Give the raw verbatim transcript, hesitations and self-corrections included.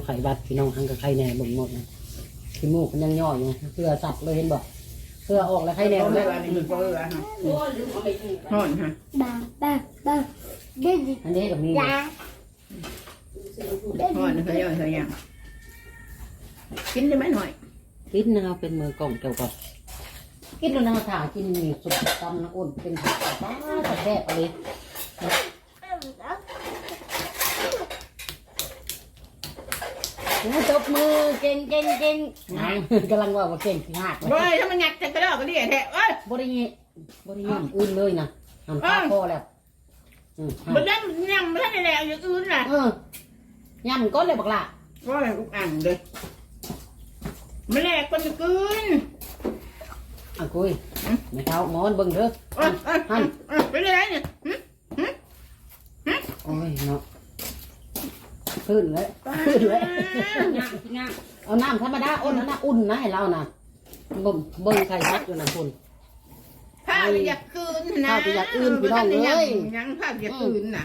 ไข้หวัดพี่น้อง หังกับไข้แน่เบิ่งหมดนะ ขี้มูกมันยังย่อยอยู่ เสื้อสับเลยเห็นบ่ เสื้อออกแล้วไข้แน่ เอา แล้ เลื ว อดนี่มันก็เลือดฮะ ฮ้อนฮะ บาบาบา อันนี้ก็มี ฮ้อนเฮ้ยเฮ้ยยัง กินได้ไหมหน่อย กินนะครับ เป็นมือกล่องเกี่ยวกับ กินแล้วนะ ถ้ากินนี่สุดตำนะอ้นเป็นผัก ป้าดแซ่บเลย โอ้ย ตบมือ เก่ง เก่ง เก่ง นางกำลังว่า ว่าเก่งสิหักเลย บ่อยถ้ามันงัดจะกระดอกกระเดี่ยแท้ เอ้ย บ่ได้ยิน บ่ได้ยินอื่นเลยนะ หันปากคอแล้ว อืม บ่ได้ยำบ่ทันได้แล้วอย่างอื่นน่ะ เออ ยำก้อนเลยบักหล่ะ ก็อะไรทุกอันเลย มาแลกคนจะกิน อ่ะ กุย อืม ไม่เท่า งอนเบิ่งเด้อ เอ้ยเอ้ย หั่น เอ้ย เป็นอะไรเนี่ยหึหึ โอ้ยเนาะ ขึ้นแล้ว ขึ้นแล้ว งามสิงาม เอาน้ำธรรมดาอ้นนะ อุ่นนะให้เรานะ เบิ่ง เบิ่งไข่ฮักอยู่นะคุณ ข้าวอยากคืนนะ ข้าวอยากคืนพี่น้องเอ้ย ยังข้าวอยากคืนนะ